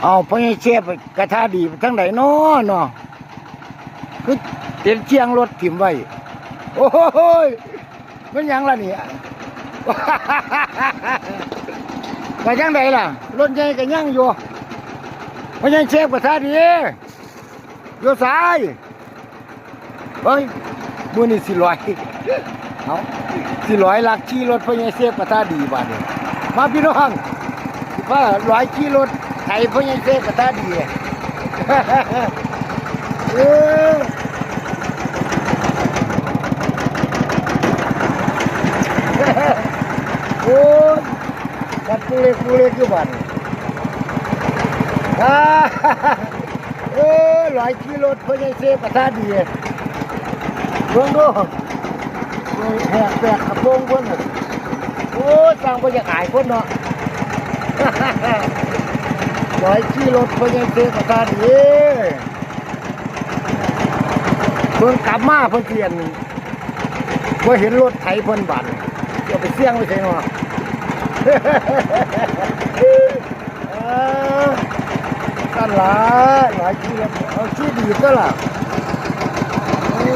ເອົາ ພໍ່ໃຫຍ່ເຊບກະທາດີໄປທາງໃດນໍເນາະ? ຄືເຕັນຈຽງລົດຖິ້ມໄວ້. ໂອ້ຍ ແມ່ນຫຍັງລະນີ້? ໄປທາງໃດລະ? ລົດໃຫຍ່ກະຍັງຢູ່. ພໍ່ໃຫຍ່ເຊບກະທາດີ ຢູ່ໃສ? ເອີຍ ມື້ນີ້ຊິລອຍ ເອົາ ຊິລອຍລັກຂີ່ລົດພໍ່ໃຫຍ່ເຊບກະທາດີບາດນີ້. ມາພີ່ນ້ອງ ຊິພາລອຍຂີ່ລົດໄຖພໍ່ໃຫຍ່ເຊບກະທາດີ. ເອີ ໂອ້ຍ ກັດປຸເລັກປຸເລັກຢູ່ບາດນີ້. ອາ ເອີ ລອຍ ຂີ່ລົດພໍ່ໃຫຍ່ເຊບກະທາດີ ເບິ່ງດູ ແຫກແປກກະໂປງເພິ່ນ. ໂອ້ຍ ຊ່າງບໍ່ຢາກອາຍຄົນເນາະ. ລອຍ ຂີ່ລົດພໍ່ໃຫຍ່ເຊບກະທາດີ ເບິ່ງກັບມາເພິ່ນຊິ ອັນ ບໍ່ເຫັນລົດໄຖເພິ່ນບາດນີ້ ຈະໄປສ່ຽງໄວ້ໃສເນາະ. ເອີ ຊັ້ນລະ ລອຍ ຂີ່ລົດ ເອົາ ຂີ່ດີຕົວລະ. ໂອ້